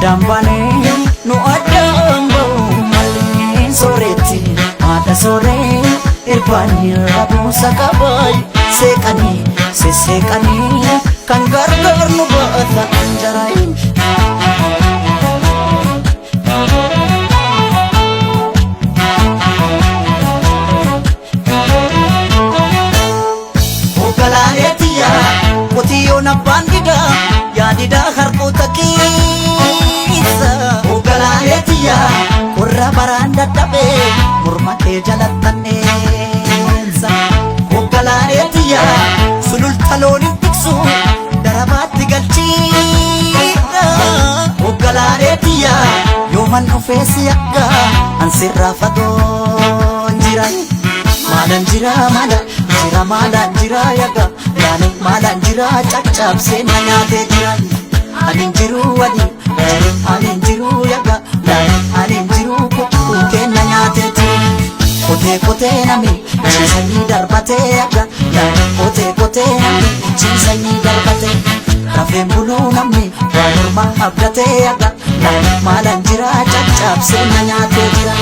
Addaan baanee nu addaan ba'u malee sooretti haadha sooree irbaanii rabuusa qabaay seeqanii sesseeqanii kan gargaar nu baata anjaraayin. Hoogganaalee qotiyyoon abbaan didaa yaadidaa harkoota keessa. Hoogganaalee qorra baraan dadhabee morma kee jalattanneessa. Hoogganaalee sululta looniin tiksu darabaatti galchiidha. Hoogganaalee yooman dhufee si akka ansirraa fagoon jira. Maalaan jira maalaan jira maalaan jira yaga laale maalaan jira caccabsee na nyaatee jira. Ani hin jiru ani jiru ani hin jiru yaga laale ani hin jiru kukkutee na nyaatee jiru. Kotee kotee nami ciisanii darbatee yaga laale kotee kotee nami ciisanii darbatee. Rafeen buluu namni waan morma abdatee yaga laale maalaan jira caccabsee na nyaatee jira.